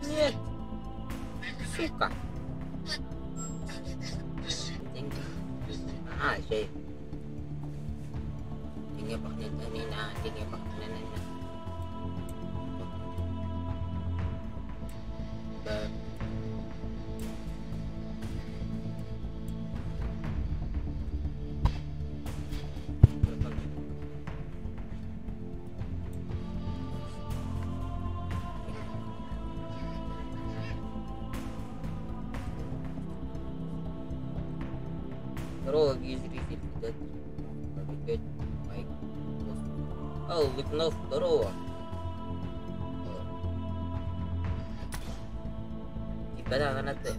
Нет! Сука! Здорово, зритель, Ал, Лыкнов, здорово. Тебя гранаты.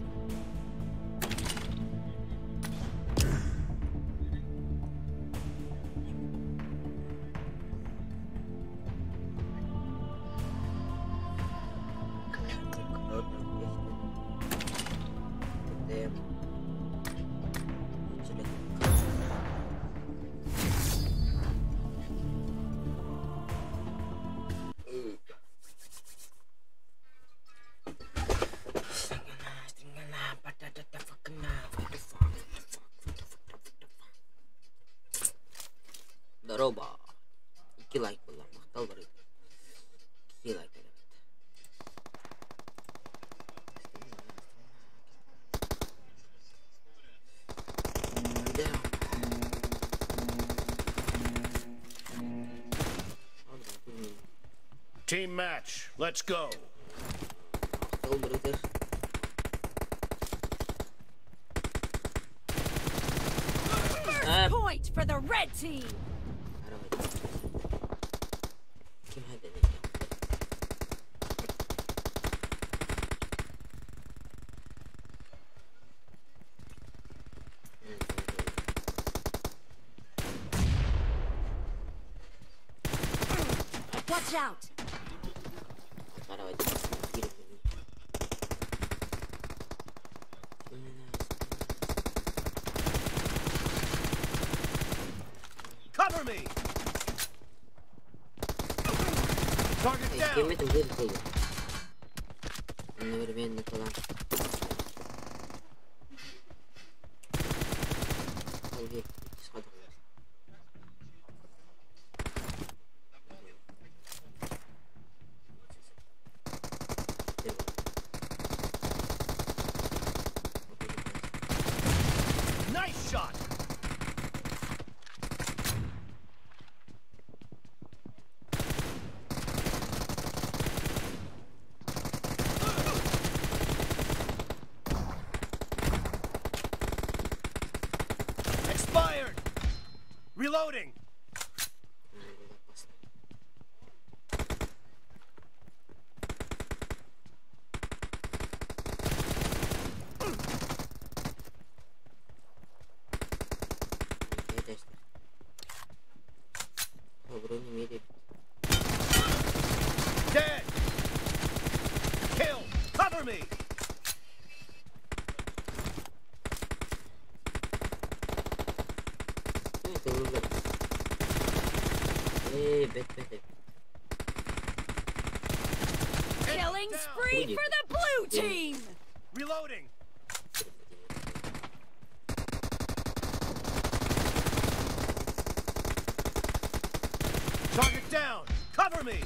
Здорово. 2 лайк буолла. Махтал барыга. 2 лайк элэбит. Team match. Let's go. Махтал барыга. First point for the red team. Kim hadi? Watch out! Cover me. Target down. Одновременно талант. Nice shot. Expired. Reloading. Dead. Kill. Cover me. Killing spree for the blue team. Reloading. Target down. Cover me.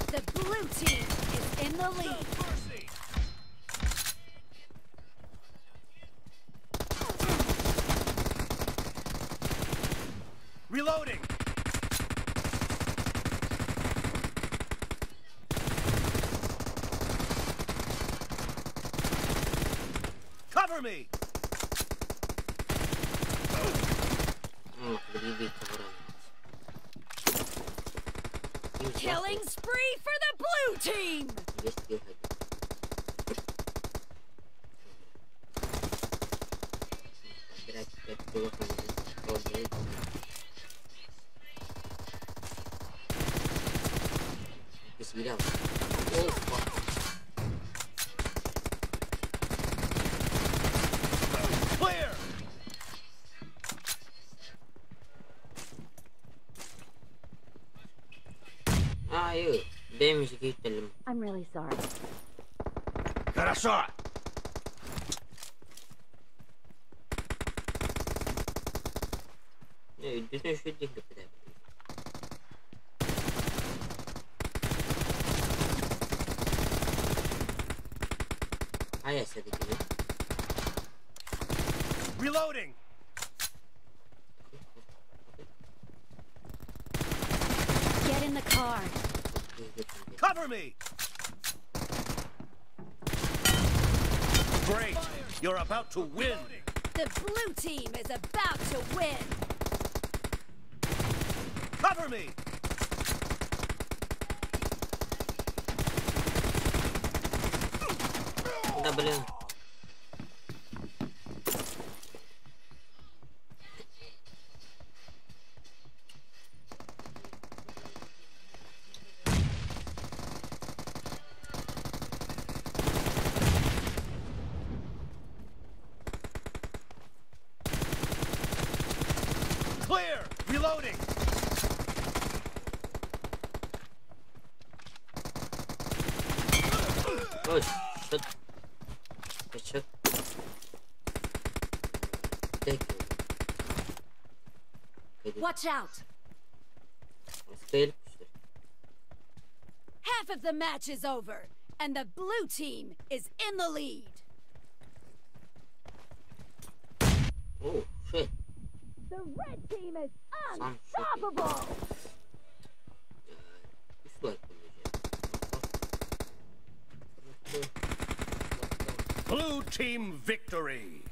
The blue team is in the lead. Mercy. Reloading. Cover me. Killing spree for the blue team. Бэйэм I'm really sorry. Хорошо. Үрдүнэн үчүгэйдик кэпсэтээбит. Хайа сэтикини. Reloading. Get in the car. Cover me. Great. You're about to win. The blue team is about to win. Cover me. Да блин. Clear. Reloading. Ой, что? Что? Дай Watch out. Стояли. Half of the match is over, and the blue team is in the lead. Oh, shit. The red team is Some unstoppable. Üç like bulacağım. Blue team victory.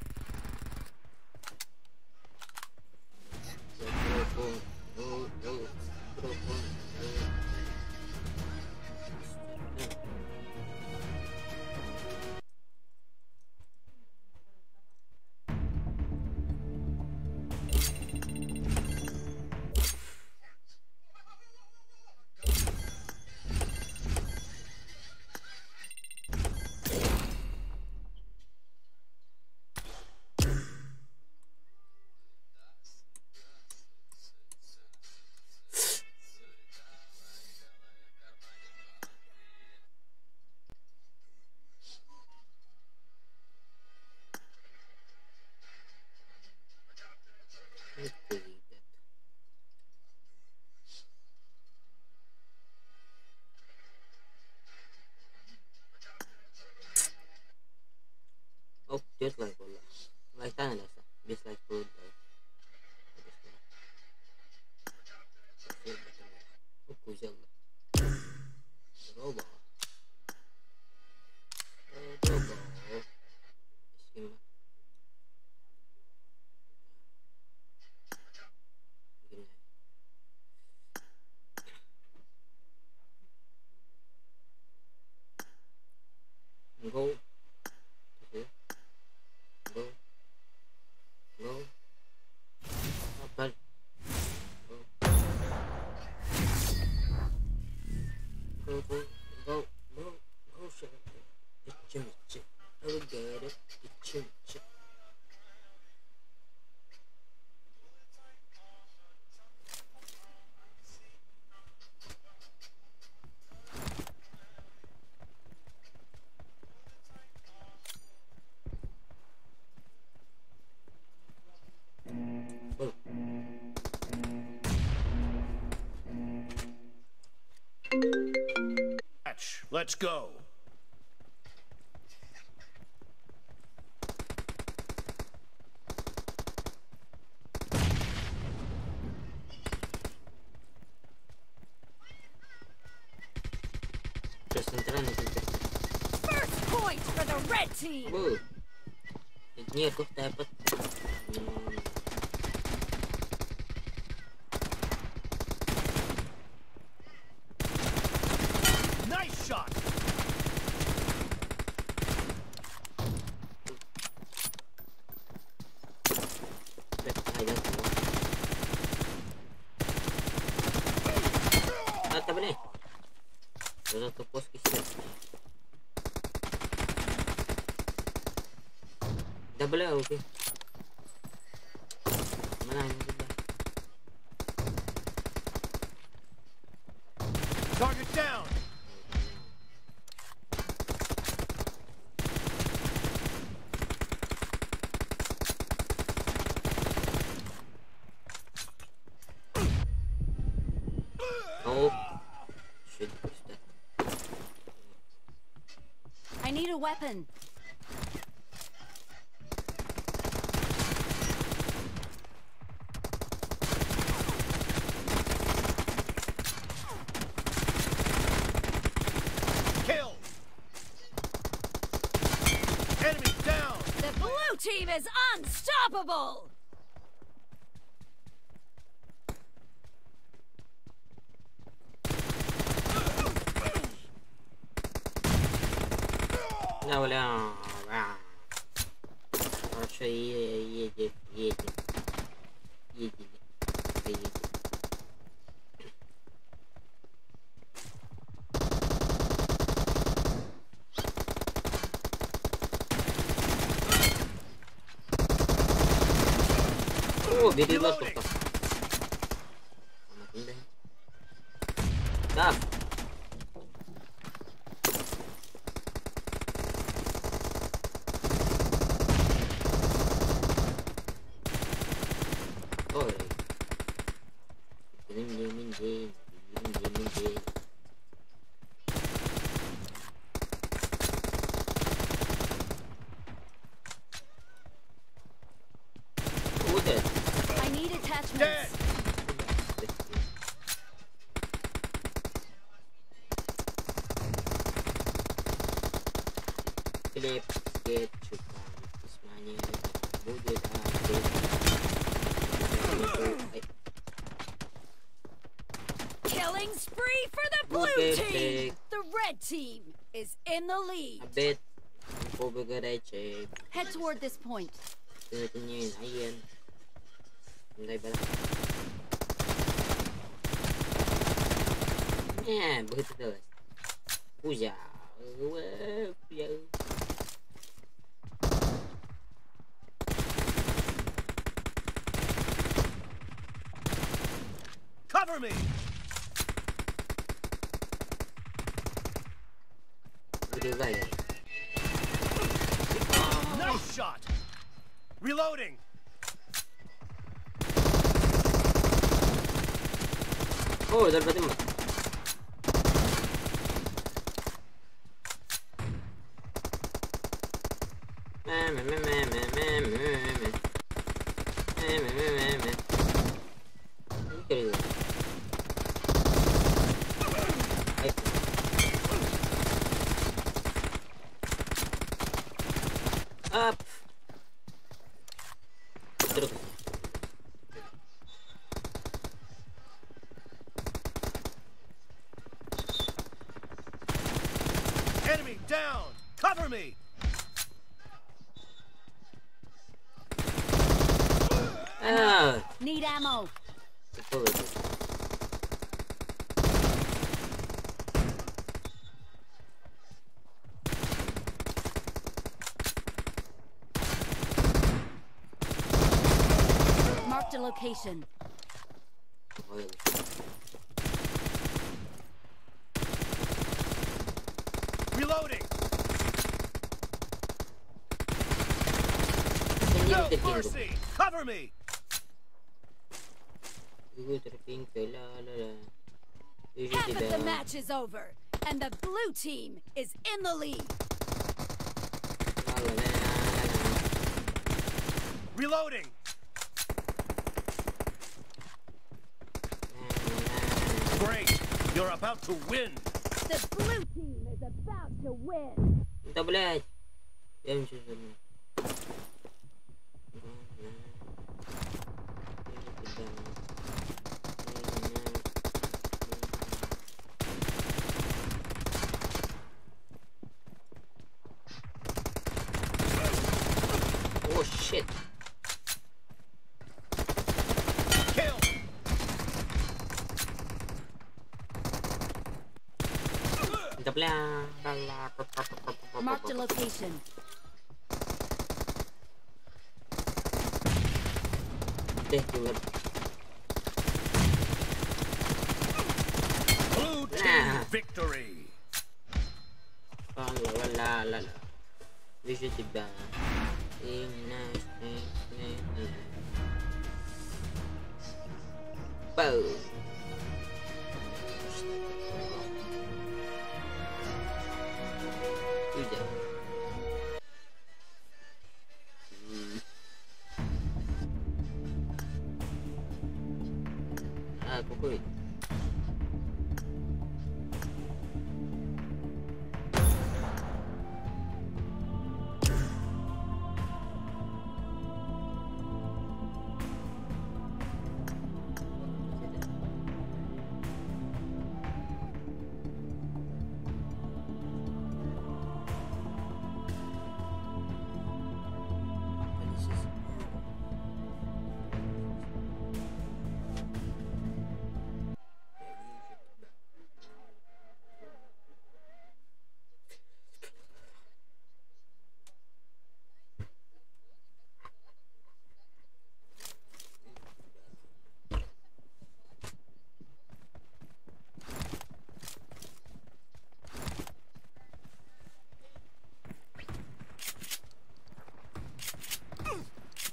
Оп, 4 лайк буолла. Лайктаан элэсэ. 5 лайк буолла. Кузелла. Роба. Роба. Сима. Go. Go. Go. Go. Go. Go, go, go, go, go, shit. Itchy, itchy. I will get it. Itchy, itchy. Go. Match. Let's go. First point for the red team. Whoa. Нет, тут Nice shot. Да бля, окей. Target down. weapon. Kill. Enemy down. The blue team is unstoppable. Да, бля. Хорошо, едет, едет. Едет. Едет. О, бери ложку. Так. Ой. I need attachments. Хлеб с кетчупом, письма нет, будет. Killing spree for the blue team. The red team is in the lead. Head toward this point. Cover me. Nice shot. Reloading. Oh, ضربة. Up. Enemy down! Cover me! Need ammo. Marked a location. Reloading. No mercy! Cover me! Half of the match is over, and the blue team is in the lead. Reloading. Great! You're about to win. The blue team is about to win. Да, блядь. Я ничего не знаю. Oh shit. Kill. Да бля. Marked a location. Blue team victory. La la la la. Вижу тебя. Bow. А, какой?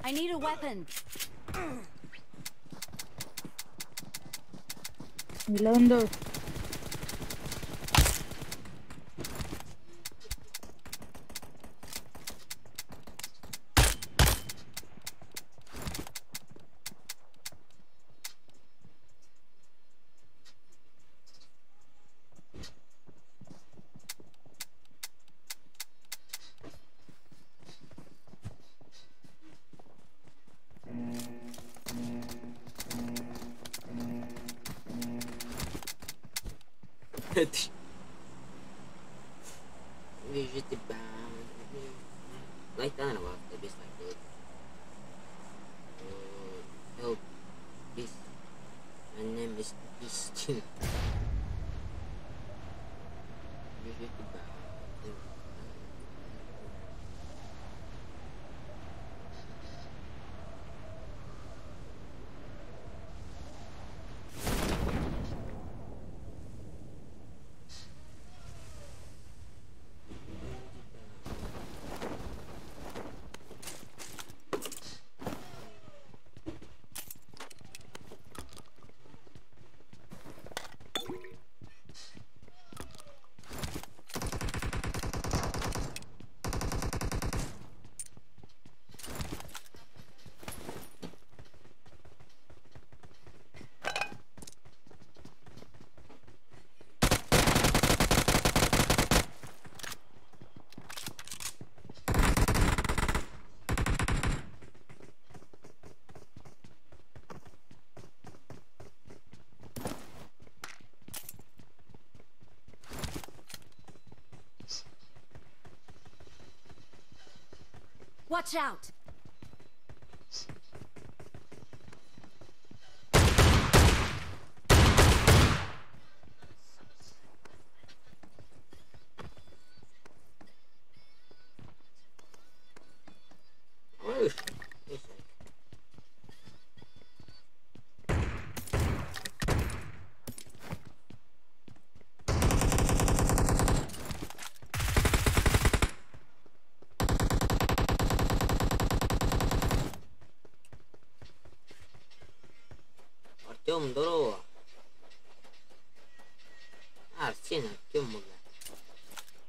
I need a weapon. Milando. Help, please. My name is Christine. Watch out! Артем, здорово. Арсен, Артем, бля.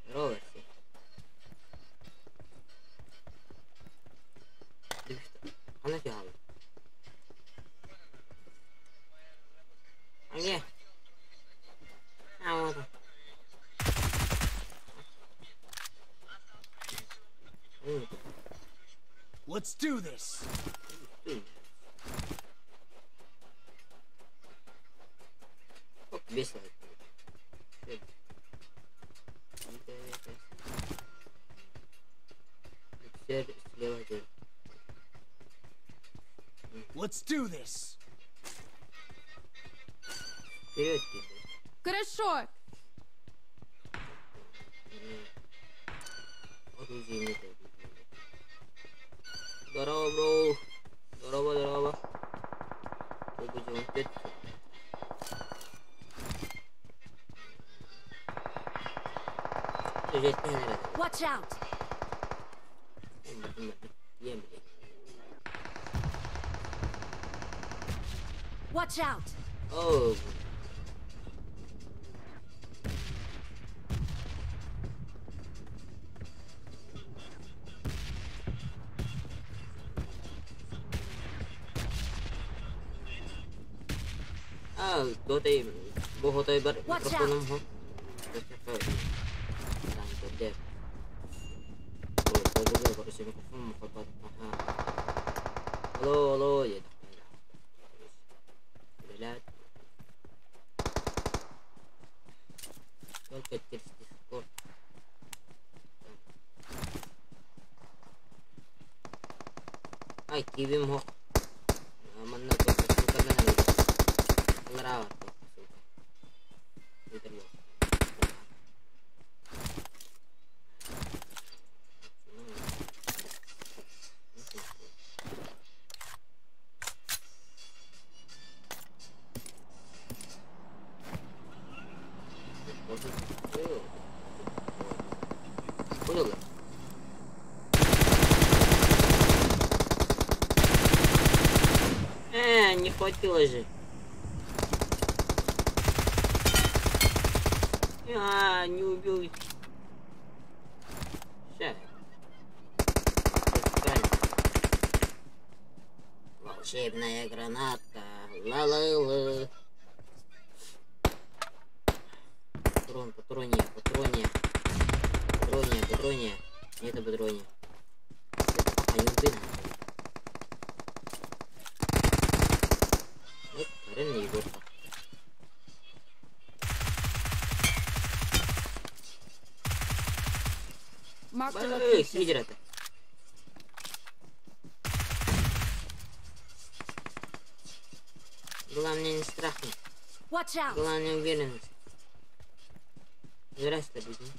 Здорово, Арсен. А нафига? А где? А, вот он. Let's do this. Весело. Let's do this. Вперед, Хорошо. Здорово, бро. Здорово, здорово. Watch out! Watch out! Oh. Watch out. Только через Discord. Ай, кивим хох. Манна Не хватило же. А, не убил. Сейчас. Волшебная гранатка. Ла-ла-ла. Патрон, патрония, патрония. Патрония, патрония. Нет, патрония. Это пока не убил. Marked a location. Главное не страхно. Watch out. Главное уверенность. Здрасте, будем.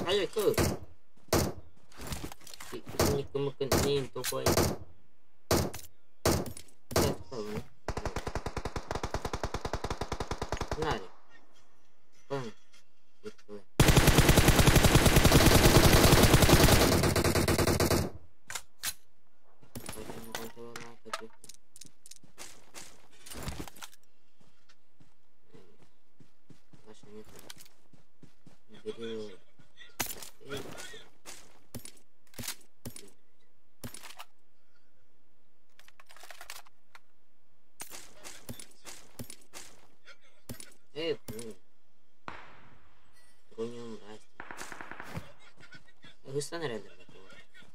Ай, ку.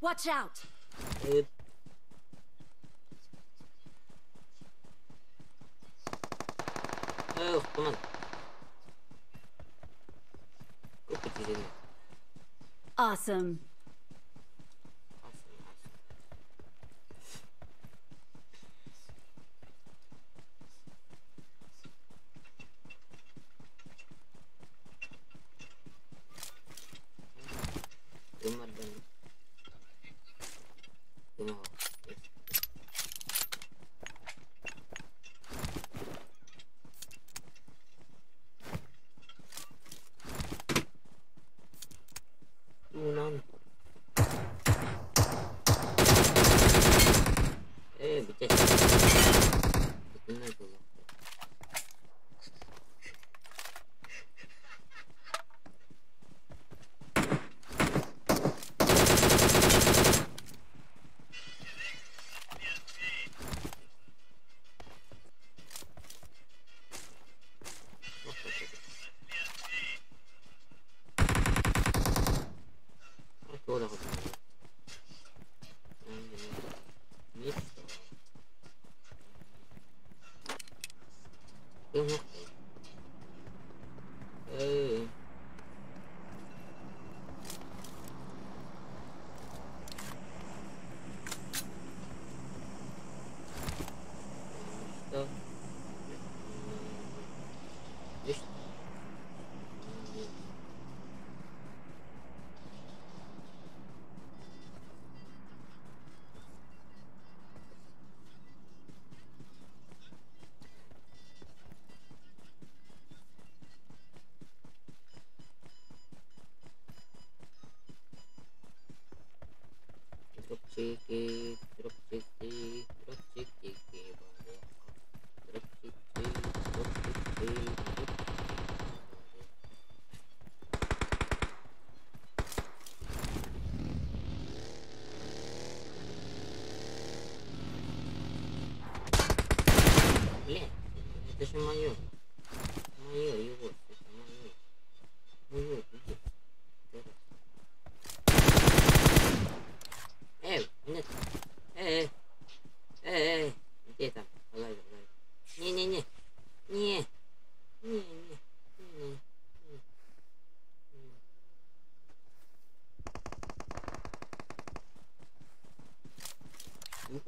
Watch out! Awesome.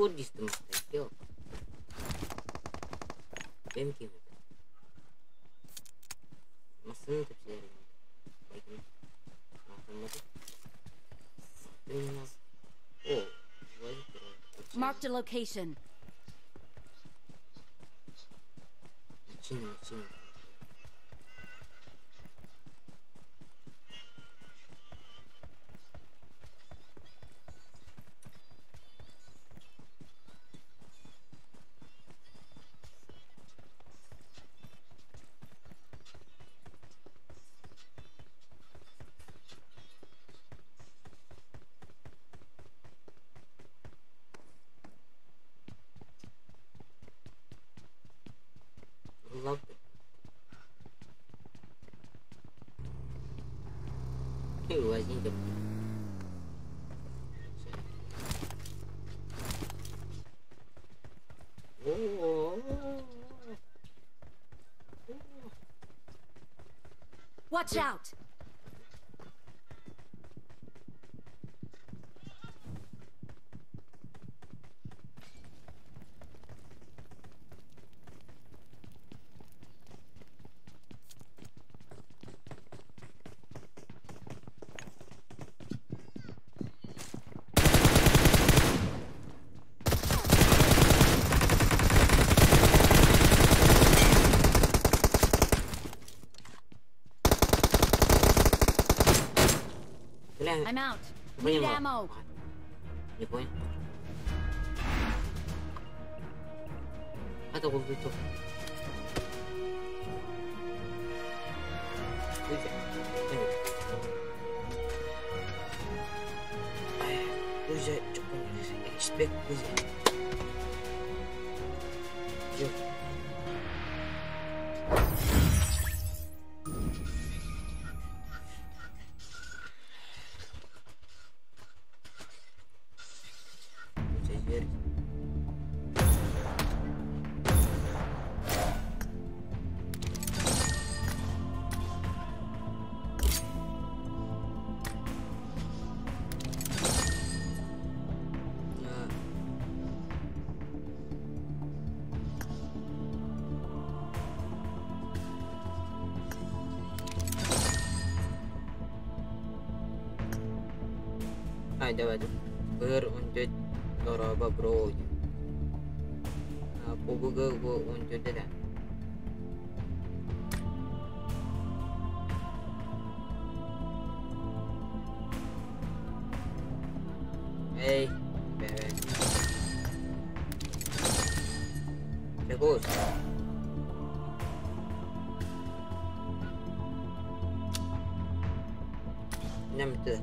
Курдистым, Бэм ким это? Массыына тэпсилэр Marked a location. Машина, машина. Love it. Watch out! I'm out. Need ammo. Не понял. Это убито. Expect Давай, Быр унчут дороба бро. Пубуга бу унчут да. Эй, бэбэ. Бегус. Нэмтэ.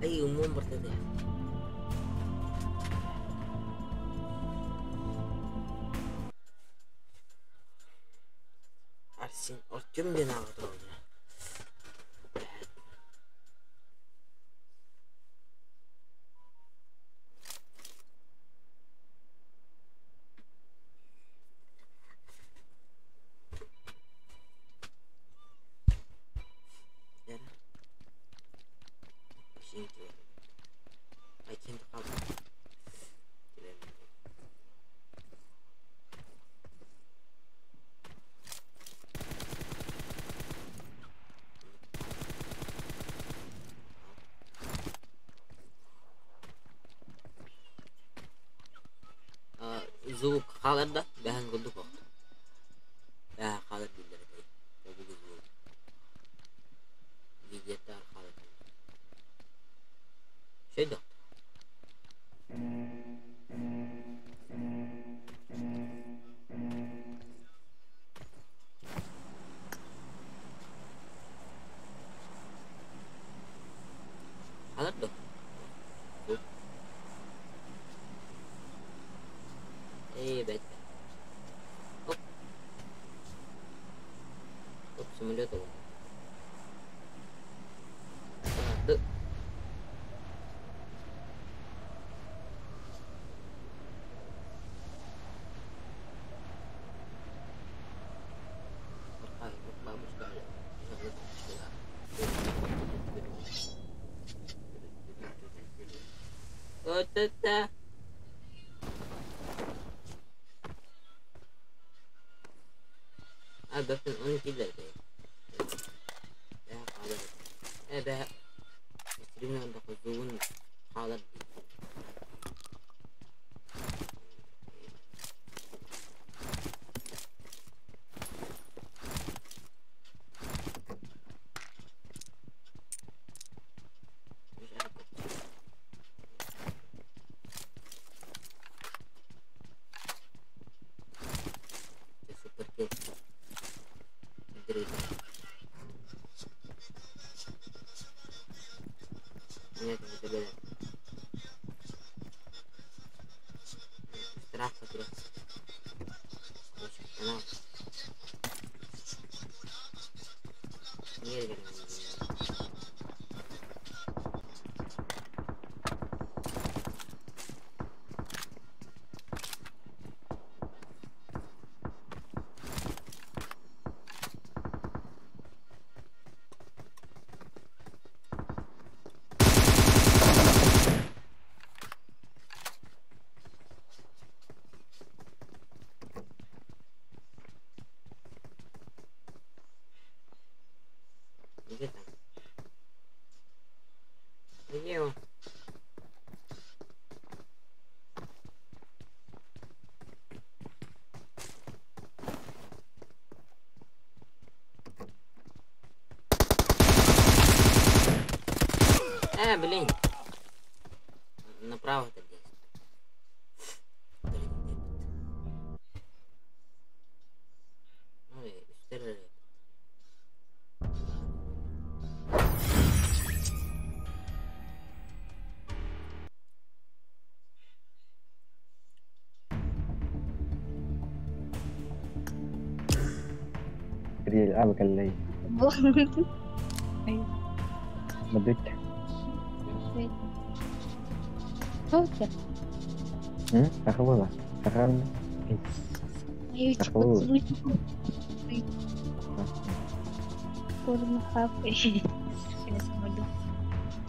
Ay, un hombre de Арсен, Артем Бенагатов. Звук халарда бәһән курдук охто. Бәһә халар биллер бей. Обугу звук. Видеоттар халар. Şey дохто. Халар дохто. Звук. Эй, бәт. Вот это. Abi 12 lira. Где там? Где он? Блин. Направо-то здесь. Блин, Ну и أبقى اللي بدك أخوضة أخوضة أخوضة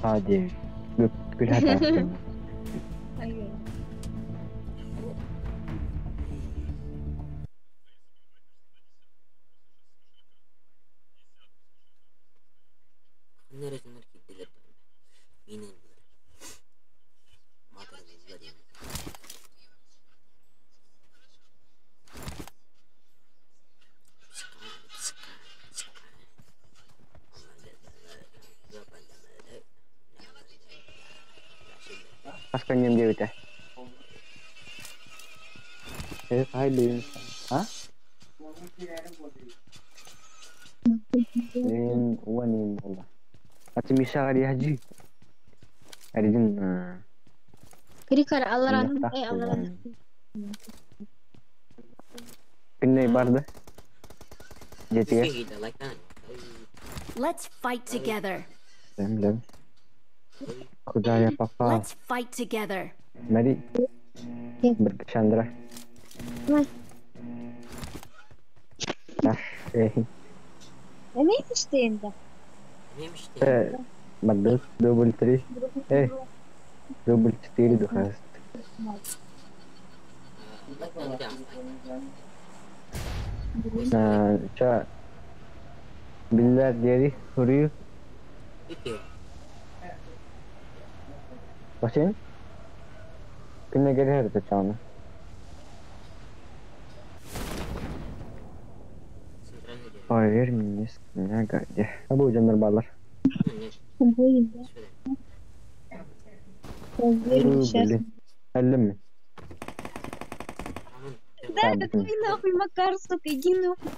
عادي كل هذا. Асканем девять. Ha? وين والله أتمشى غادي يهجي غادي كريكر الله رانا اي الله رانا كنا باردة جيتي. Let's fight together. لم Куда я попал? Let's fight together. Mari berchandra. مين تشتين ده؟ مدرس دوبل تري ايه دوبل تشتري دخلت. بالله ديالي هوريو وشين كنا قالها تتشانا Hayır minis ne gadi. Bu canlar bağlar. Ellim mi? Да, иди нахуй, Макар, сука, иди нахуй.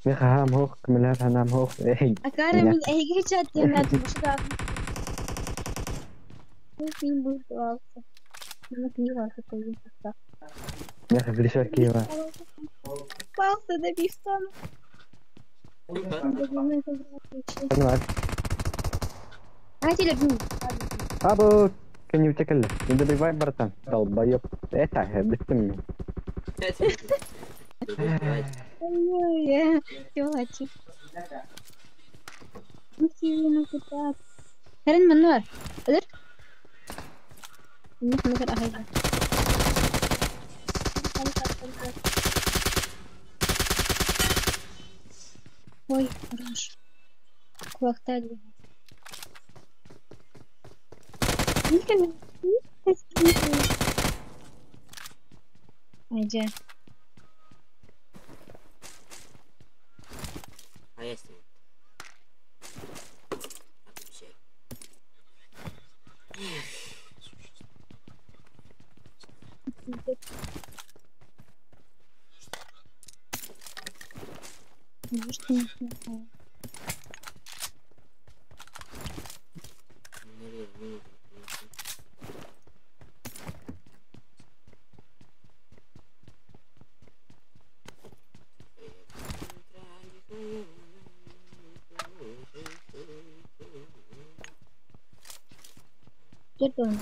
ميخا هام هوخ كملها هنام هوخ. أكارم من أي شات ينات مش عارف. يا اخي كيما ابو كان يتكلم يبدا ريفايف برتان долбоёб. Это быстро. Ой, тётя. Эрин манна бар. Өлөр. Инник аһайда. Ой, хорош. Кулактар. Айдьа. Chết rồi.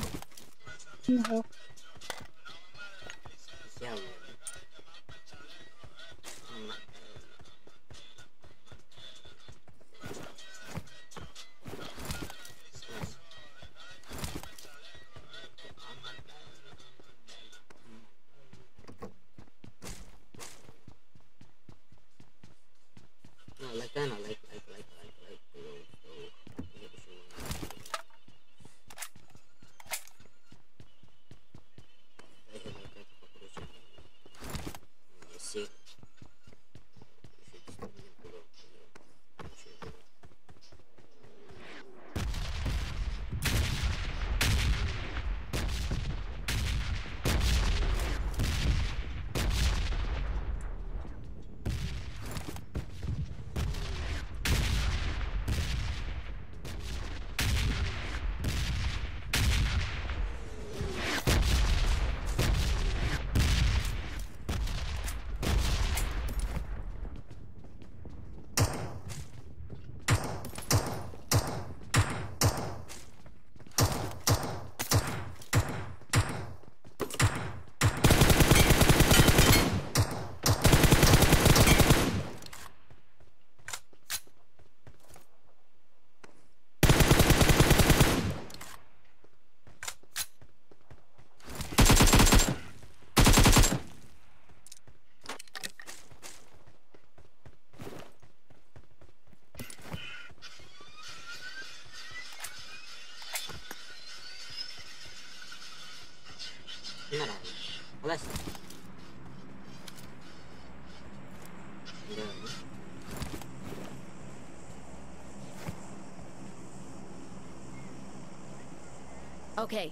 Okay.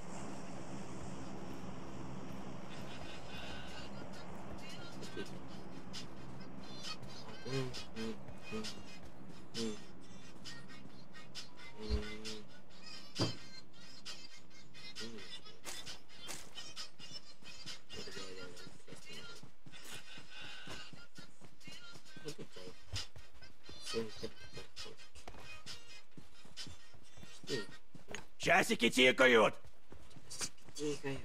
Часики тикают! Тикают.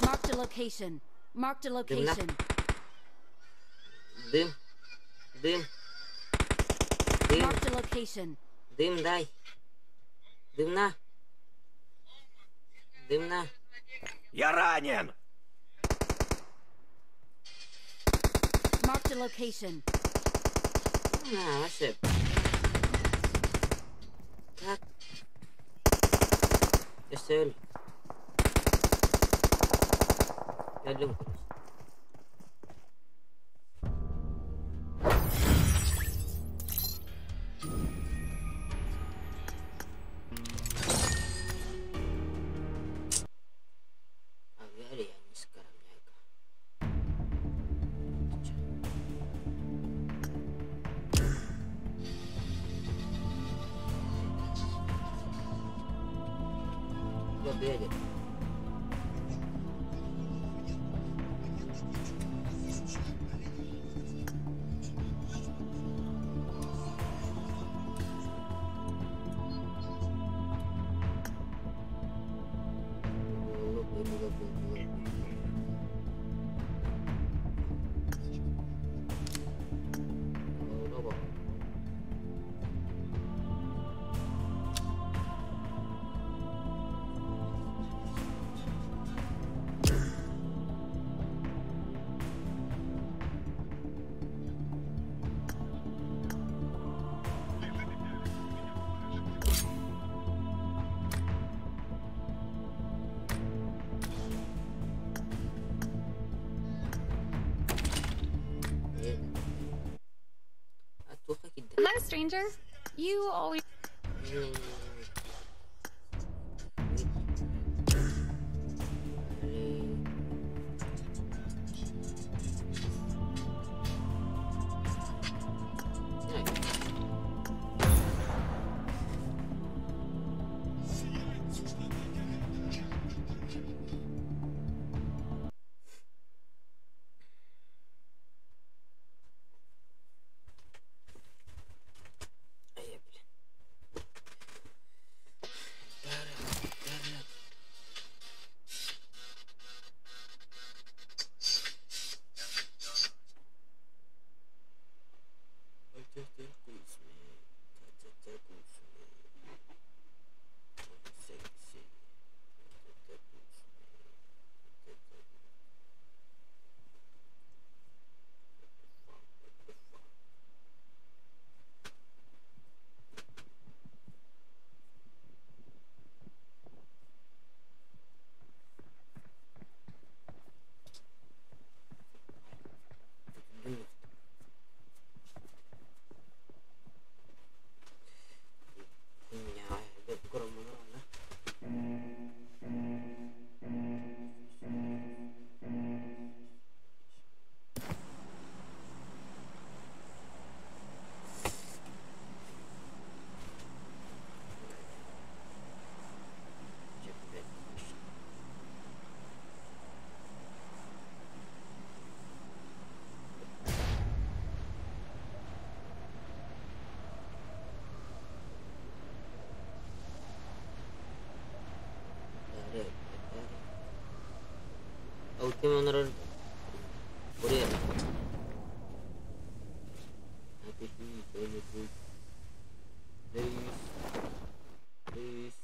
Marked a location. Marked a location. Дым. Дым. Дым. Marked a location. Дым дай. Дым на. Дым на. Я ранен! Marked a location. На, вообще. Так. Өссө өл. Өллүм короче. Авиария не скоромняга. Победа. Hello, stranger. You always. Ultimo honor Korea. Please.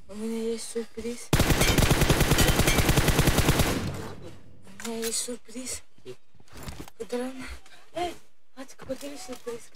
У меня есть сюрприз. У меня есть сюрприз. Эй, Атик, подари сюрприз.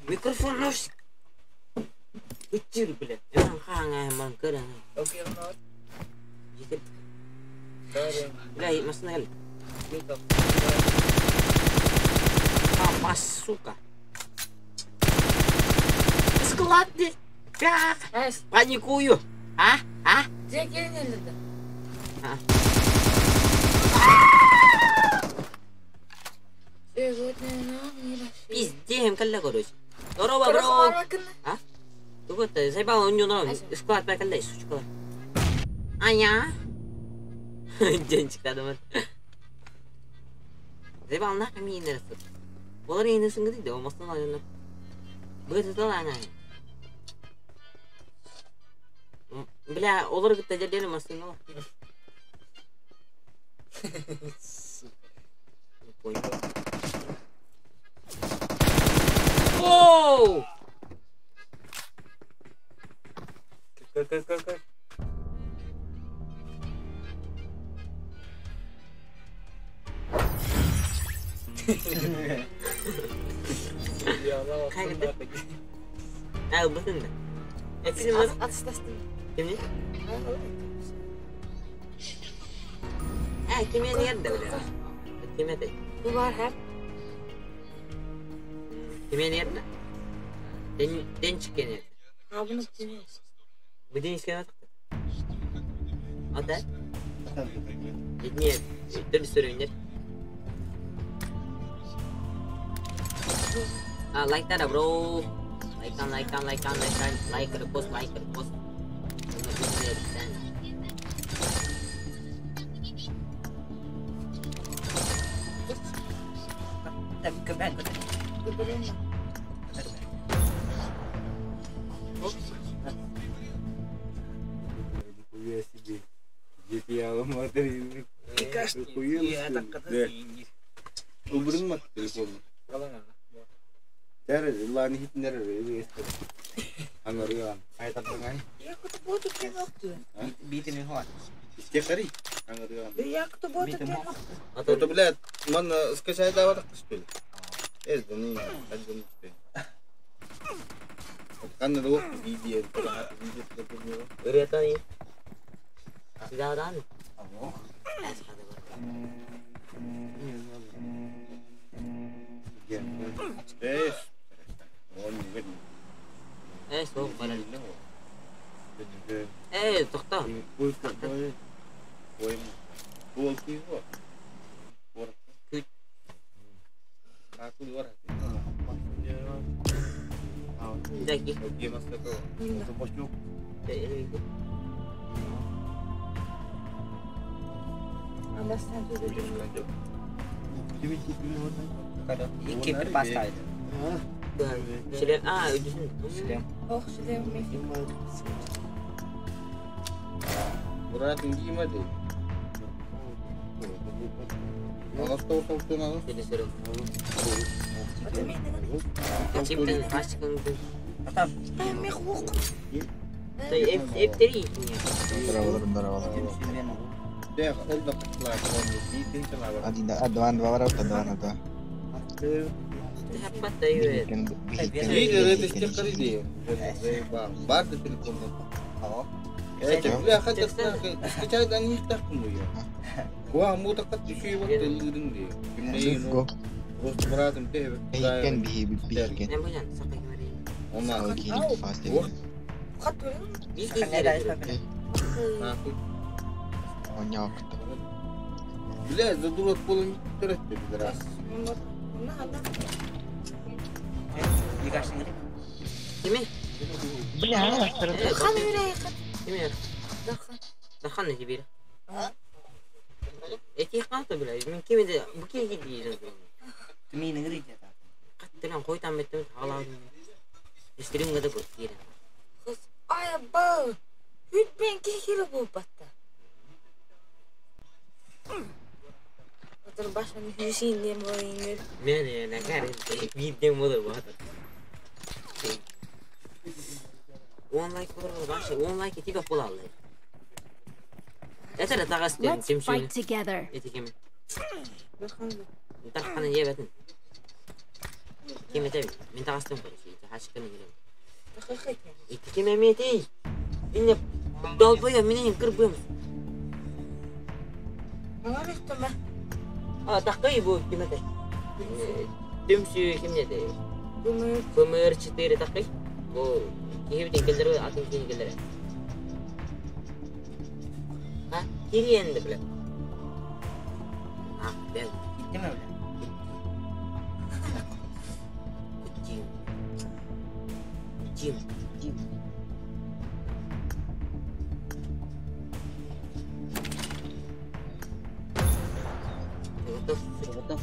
Микрофон нос. Үтчүр биле. Эман хааңа эман көрө. Бля, машина кел. А, сука. Склад. Паникую. А? А? А. Пиздем, калла, короче. Здорово, бро! А? Тугу-то, заебал, у него норм. Склад прокалдай, сучка. Аня? Денчик, надо. Заебал, нахуй мне не растут. Олар енесін кідейді, омастан айыныр. Бұгы тұтал ана. Бля, олар күтті жердері масын ол. Понял. Оу! Как? А, бұсын да. Кімне? А, кеме nerede бля? Кеме де. Bu var hep. Кеме nerede? Ден чыккен еді. Ha bunu bilmiyoruz. Bu ден чыккен атықты. Ата? Нет, түрді сөрөйнер. А, лайктара, бро. Лайкан, лайкан, лайкан, лайкан. Лайк, репост, лайк, репост. Нихуя себе. GTA смотри. Убрын телефон. Это, блядь, man скачай давай так что ли? Это не, это не. Kan lu video video Ырыатан Сидадан. Э, тоқта. Бля, за дурак полон теряет, пидорас. Кими? Бля, Кими? Дархан теперь. Эти хата, бля, мен кими де, бу киги дейін. Мин грите. Каттыран койтан беттем, тагаладым. Истерим гада көр кире. Ай, ба. Хүт мен кихири бу батта. Отыр башын хүсин бойын. Мен накар бидден болор бу. 10 лайк болор башы, 10 лайк тип болалы. Это тагас Let's ким fight together. Эти кими? Дархан ебетин. Ким эте? Мен тагастым короче, хашканы келем. Ити ким эметей? Инне долбоёб менен кырбым. А, такой бу ким эте? Түмсү ким неде? ФМР 4 такой. Бу кихибитин келдер, атын кийин келдер. А, кириенди бля. А, бен. Gitti mi öyle? Дим. Дим. Дим. Ты готов? Ты готов?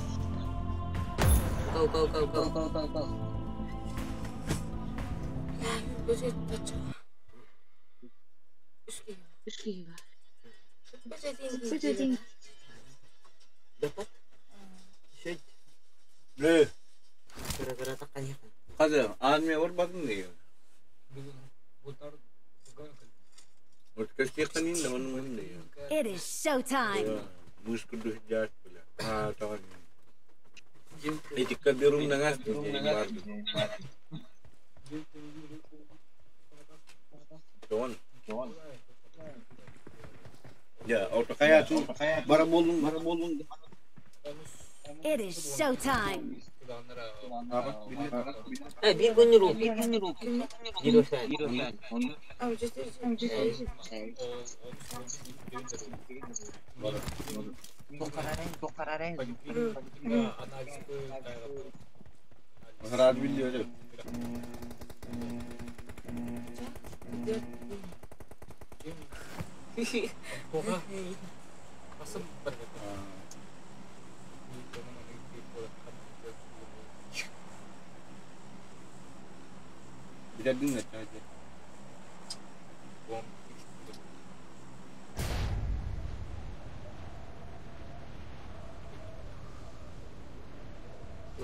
Go, go, go, go, go, go, go. Dapat? Should. Бля, Kira-kira takkan ya kan? Хаза, армия бар бардым деген. Вот кастеханин да он мын деген. It is showtime. Мышку духжат, бля. А, таган. Эти каберум на нас Жон. Я, auto kaya tu bara bolun, bara bolun. It is showtime. Bir күнүр ул. Bir ösen. Tokararen. Рад билиyor. Билердин не чайды.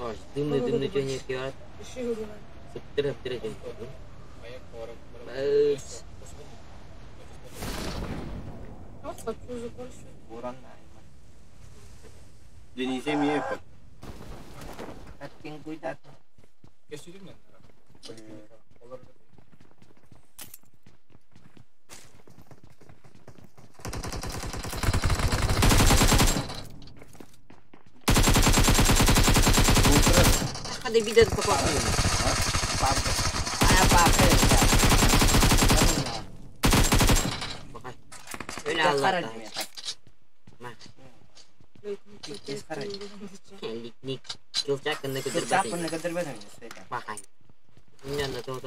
Ой, дымны дымны жөнө киярат. Сыптыр сыптыр жөнө. Бas. Denize mi yapar? Atkin kuydat. Hadi bir de kapat. Bakay. Öyle Allah. Ник кылчак кынны көтөрбөт. Бакай. Мында то.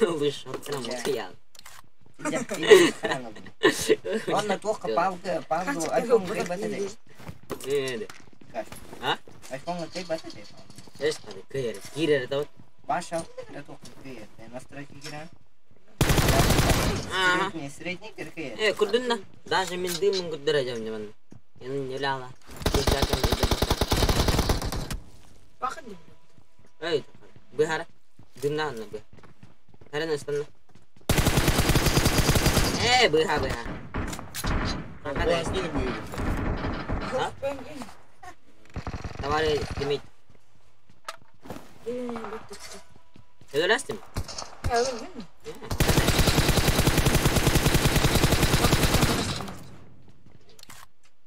Лыш оттан мутуял. Онна туохка палка палку iPhone кый батады. Неде? А? iPhone кый батады. Эш таби кыйыр. Кирер да. Баша туохка кый. Настройки кирен. Средний, средний киркый. Э, көрдүн да. Даже мен дымын көтөрөжөм мен. Мен эле ала. Кылчак Эй, быхара. Дымна на бы. Хара на. Э, быха быха. Давай, дымить. Өлөстүм.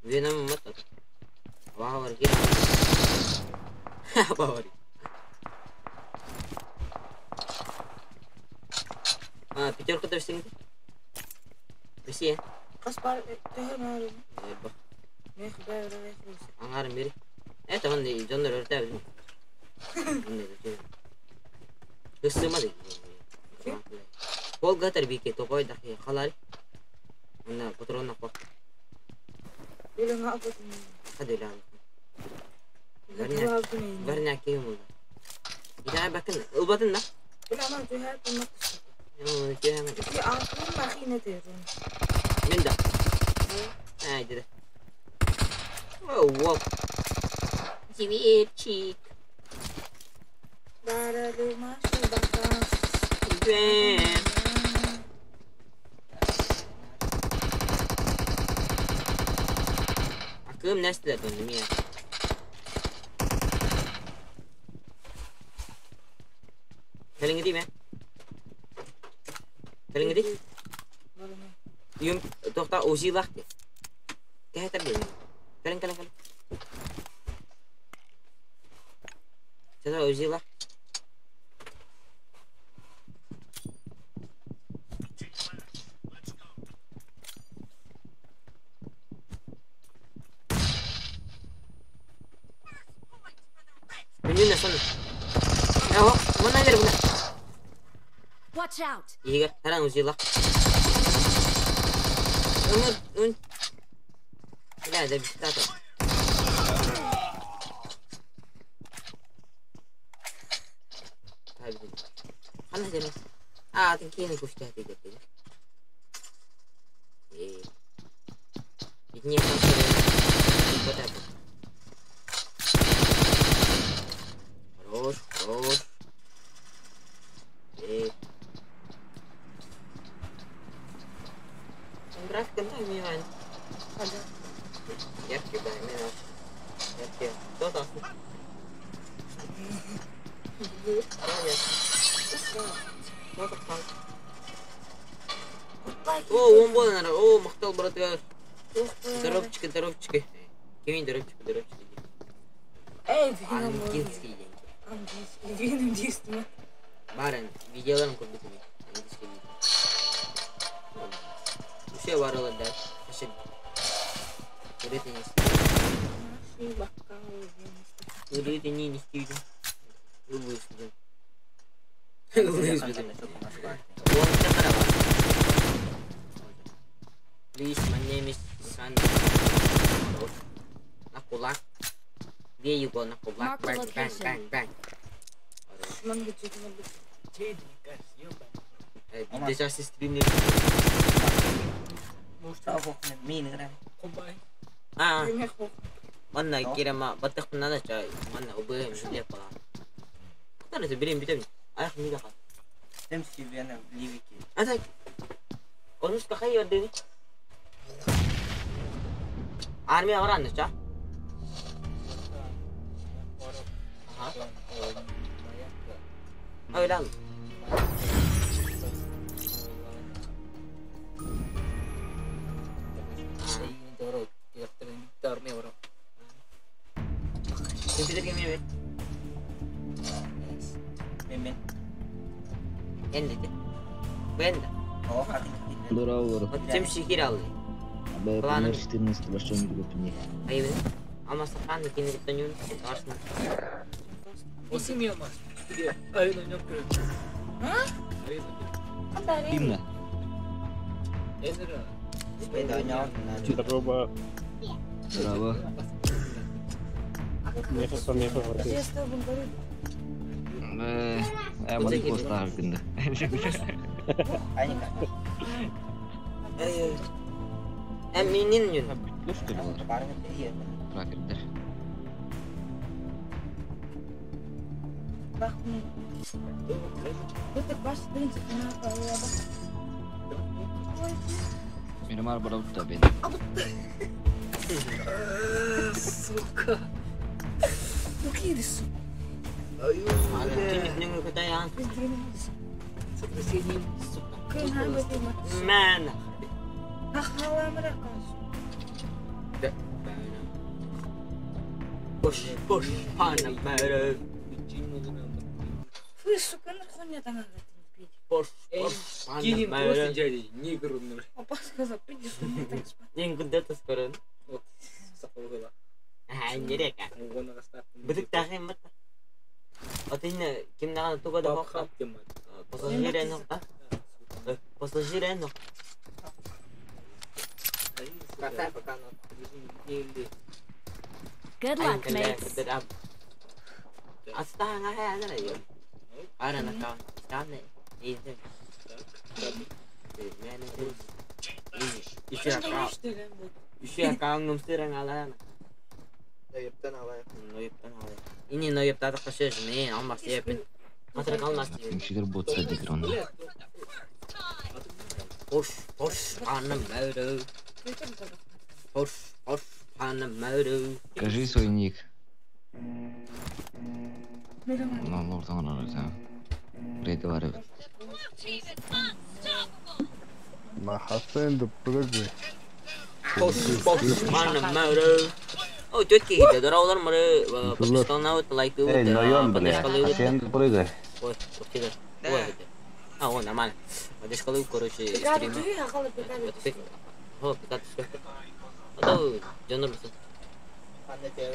Веном мат. Вау, кира. Бавари. А, пятерка то все. Все. Аңарым бери. Это он дьоннор өртөөбүт. Ысыма да. Пол гатар бике токой дахи халар. Онна патрон наква. Hadi lan. Verня кем oldu? Bir bakın, ılbatın da. Men de. Haydi. Oh, wow. Живчик. Akım nesle döndüm ya. Kalın gideyim ya. Kalın gideyim. Yum tohta uzi lahti. Kehtä bir. Kalın kalın kalın. Tätä uzi lahti. Watch out. Iya, sekarang uzi lah. Un. Ini ada bisa tuh. Kan aja nih. Ah, tinggi ini kusta tiga tiga. Eh. Ini yang buat apa? Terus, terus. Eh. О, он был, наверное. О, махтал, брат. Здоровчики, здоровчики. Кевин, здоровчики, здоровчики. Эй, Ангинский день. Ангинский. Барен, видеоларым көп бітімей. Ангинский видео. Все varılar der. Teşekkür. Öğreteni istiyorum. Please, my name is San. Nakulak. There you go, Nakulak. Bang, bang, bang, bang. Deja stream. Ah, mana kira ma batak nana cai, mana ubah misalnya apa? Kita ada sebelum kita ni, ayah ni dah. Temsi biar beli wiki. Ada. Orang suka kayu ada ni. Army orang ada cah? Aha. Oh, hilang. تمشي كده الله 14 большой группе. Ama sapan kini tanyun Arsenal. Именно. Здорово. Здорово. Я буду поставить. Eminin yun. Тракер. Мирамар барабыта бен. Сука. Man. Push, push, Panamera. Пош, Эй, пош, Кинем просто дяди, негр он, блядь. Апа сказал, пиздишь, у меня так спать. Ден күндө таскарын. Вот, сахалыгыла. Нерека. Угона кастаттым. Бытык тахым бат. Отын ким наган туга да хокка. Бабхап тем. Пассажир нокка. Пассажир нок. Пока, пока, ну. Good luck, mates. Астаanga хэ ана yo. Ара на каун. Стане. Иде. Еще аккаунт. Еще аккаунт сыран алана. Ноептан алай. Ноептан алай. Ини ноептада кашеш мен алмас епин. Катырак алмас. Кимшидер ботса дигер онда. Хош, хош, Панамеру. Хош, хош, Панамеру. Скажи свой ник. Ну, лордан араса. Рейд бар. На Хасен прыгай. Хош, хош, Панамеру. О, тетки, дораулар мары подписална лайк Эй, нойон, бля, Хасен прыгай. Ой, ух Ой, а, о, нормально. Подписалу, короче, стрим. Хо, пикат, А то, жонор бисен.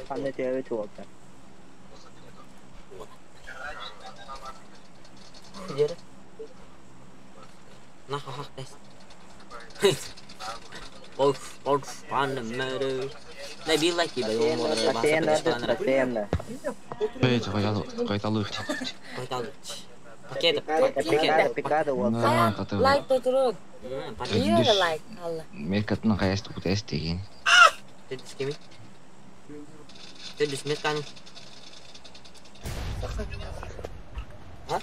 Ханна тебе туолта. Жері. На ха ха Оф, оф, Панамеру. Не би лайк ибе, о, Хасен. Эй, кайталы, кайталы. Кайталы. Пакет, пакет. Пикада уолта. Лайк тотрод. Бир лайк, алла. Меркатын каясты кутес деген. Төдүс кеми? Төдүс мерканы. А?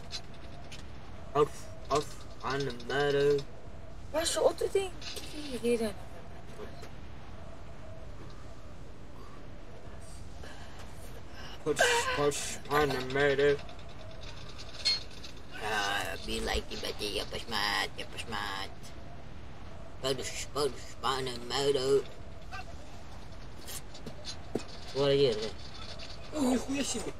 Оф, оф, Панамеру. Ваша отудин кири Push, push, Панамеру. Be like you, yapışmat, yapışmat. Push, push, Панамеру. Вот где? О, нихуя себе.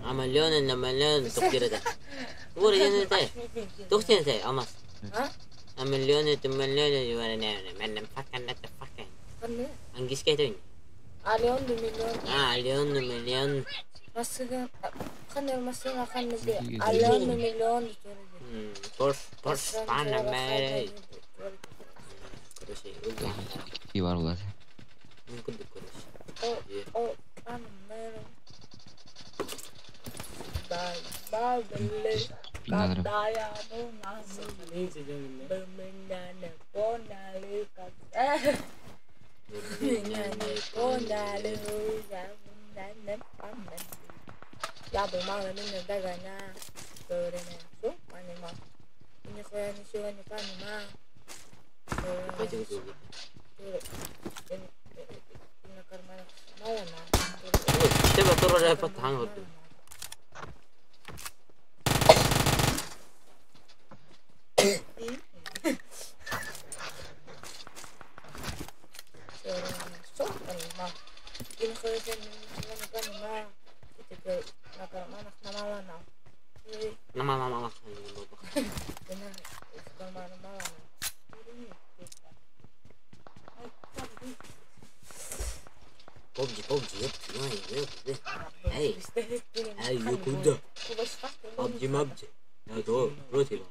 Амалён, амалён, тохтирда. Вот где ты? Тохтирда ты, алмаз. Амалён, амалён, мен fucking not the fucking. Английский это Алеон до миллион. А, алеон до миллион. Масыга, канал масыга канал алеон до миллион. Пош, пош, Панамеру. Короче, И бар булат. Мүмкүн короче. О, Панамеру. Бай, бай, бай. Пинадыр. Тебе тоже потанго. Нама. Побди, ёпт, эй, эй, ю куда? Абди, мабди. Я то, против.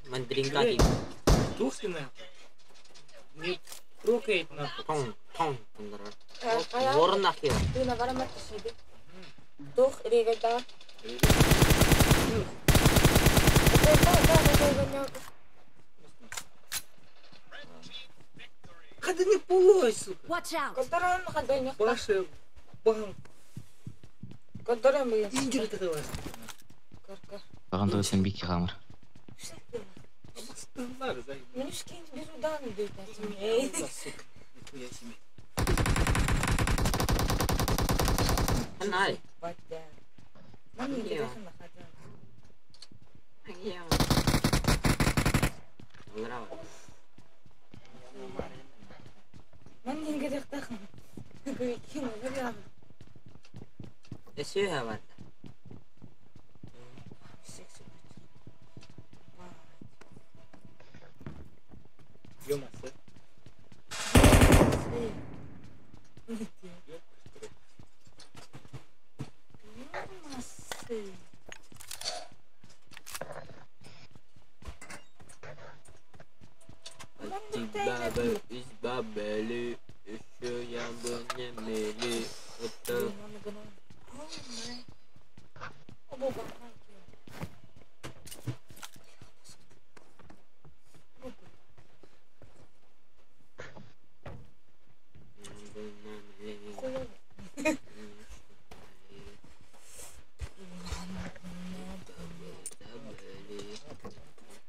Мандаринка. Тухси нахуй. Не прокает нахуй. Тон, тон. Ворон нахуй. Ты на варама тишиби. Тух регата. Хада не полой, сука. Watch out. Которым хада не. Паша, бам. Которым мы. Инжир ты давай. Баган тугасан бики хамыр. Мне ж кинь беру дан дают. Сука. Нихуя себе. Канари. Мам, не Эсүһэ бар.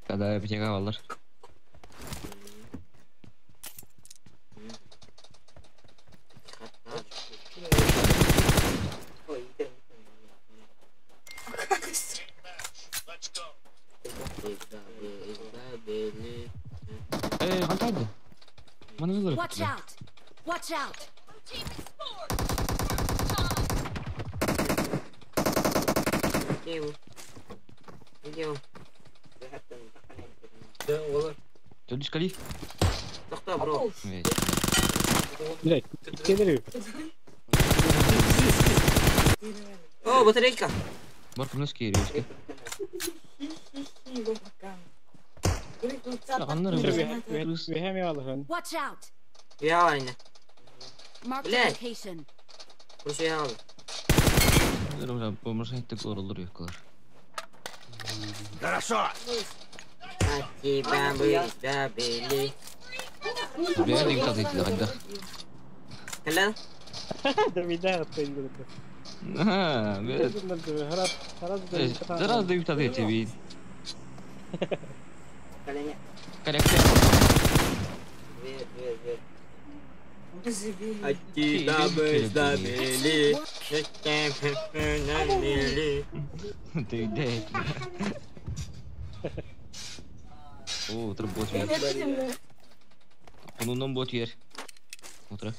Когда аптека алар. Хантайды. Маны Watch out! Watch out! Где он? Төлүс кали. Тохто, бро. Блядь, кедерю. О, батарейка. Бар кымнас кириүскэ. Watch out! Я айна. Mark the Блядь. location. Короче, я алла. Хорошо. А тебя бы забыли. Бля, не так идти, да. Кэлэн? Аа, бля. Раз дают ответить, вид. Корректно. Две. А тебя бы забыли. Ты где? О, утро бот вер. Онунан бот вер. Утро.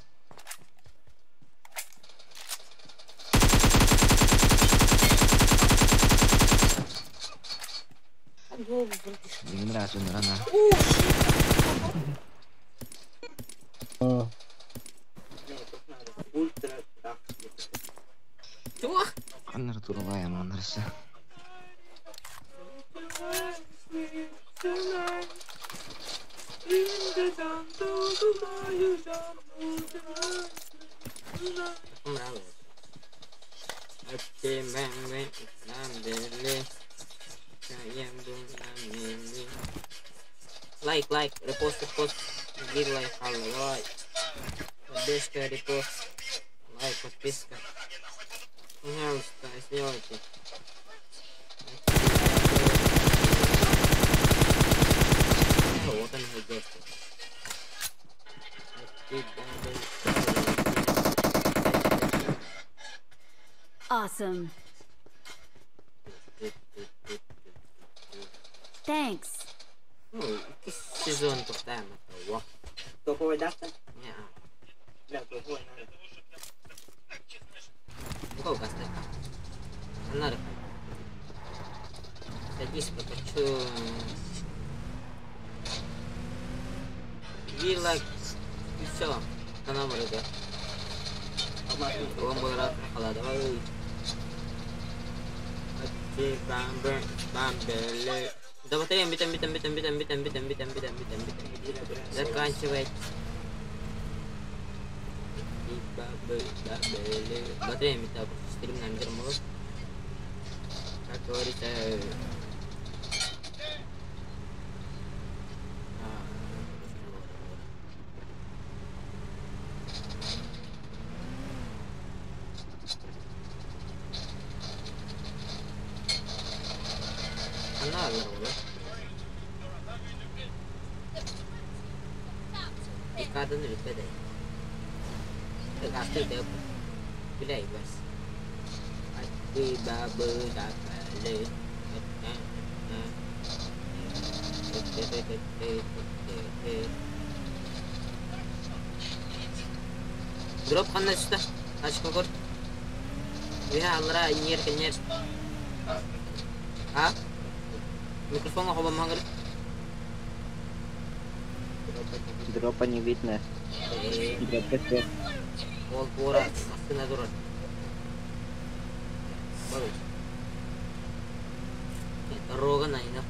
Не нравится, рано. Аннар туралай, аннарсы. Лайк, лайк, репост, репост, бир лайк, алла, давай. Поддержка, репост, лайк, подписка. Пожалуйста, сделайте. Вот он идет. Awesome. Thanks. Ну, сезон тоқтаймын. Топовый дастан? Не. Да, топовый надо. Го, кастай. Надо. Садись, поточу. Be like, и все. Канал ребят. Он был рад, давай. Да батарея, битам, битам, битам, битам, битам, битам, битам, битам, битам, битам. Заканчивать. Батарея битам, стрим нам дерьмо. Как говорится. Дроп ханна түстэ? Тачка көр. Үһэ аллара инньэр кэнньэр. А? Микрофоҥҥа холбоммаҥ Дропа не видно. Дропа свет. Ол туора массыына турар. Барыч. Дорога найна.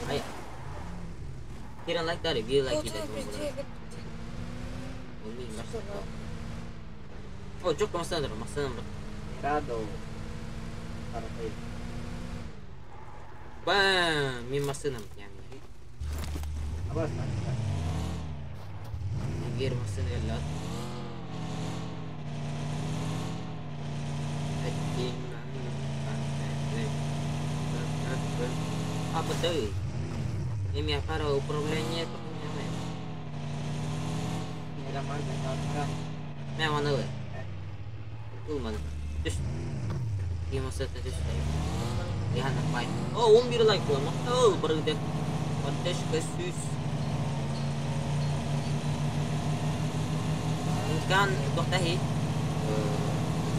Ай. Киран like that if you like it. О, жок, массыына турар, массыына турар. Радо. Бам! Мин массыынам. Егер массыына кэллэ. Apa tuh? Ini apa управление Мен аны Ылмады. Түс. Темасы түс. Яна бай. О, 11 лайк була. Мактал барыгды. Поддержка сүз. Кан тохтахи.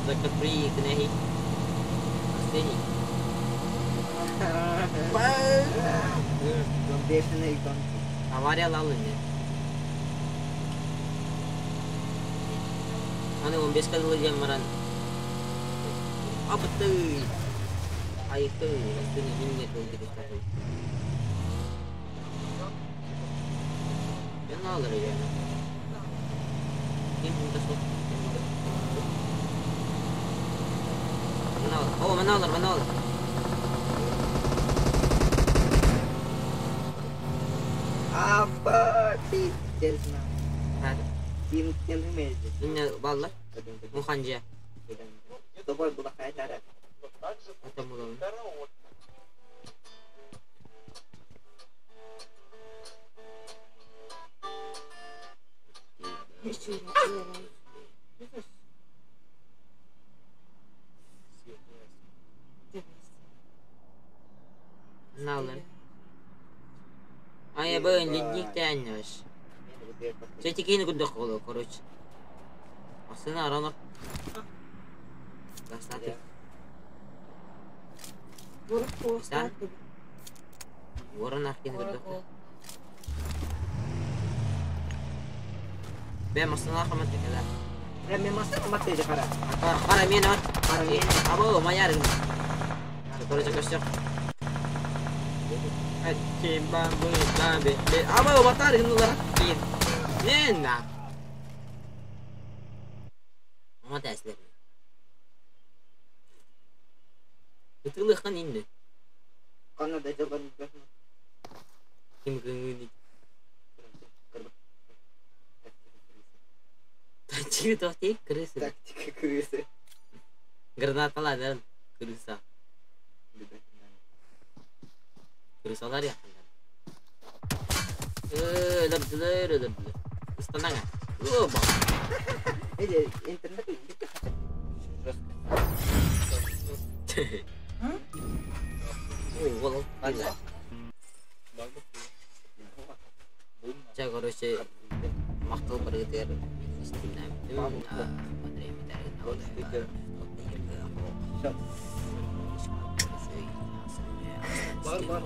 Закрепри кнехи. Астени. Авария лалыны. Аны 15 кадылы дем маран. Апты. Айты, астыны минне тылды кыстаты. Ben alır yani. Kim bunda sok? Ben alır. О, мен алыр, мен алыр. Апа, пиздец. Hadi. Инне баллар. Муханжа. Атам буламын. Налар. Ай, бен ледник тянешь. Все-таки куда холо, короче. Машина рано. Достаточно. Сан. Ворон аркин куда. Бе машина хамат кала. Бе машина хамат теже кара. Кара мен ат. Кара мен. Або маяр. Короче, костер. Або батар гынулар. Нена. Ама тәслер. Ытылыхан инде. Канада жылган Ким гыңны. Тактика тохти крысы. Тактика крысы. Гранаталар крыса. Крысалар якында. Өлөрдүлөр, өлөрдүлөр. Ыстанаңа. Оба. Эже интернет О, Ча, короче, мактал баргытыр. Бар, бар.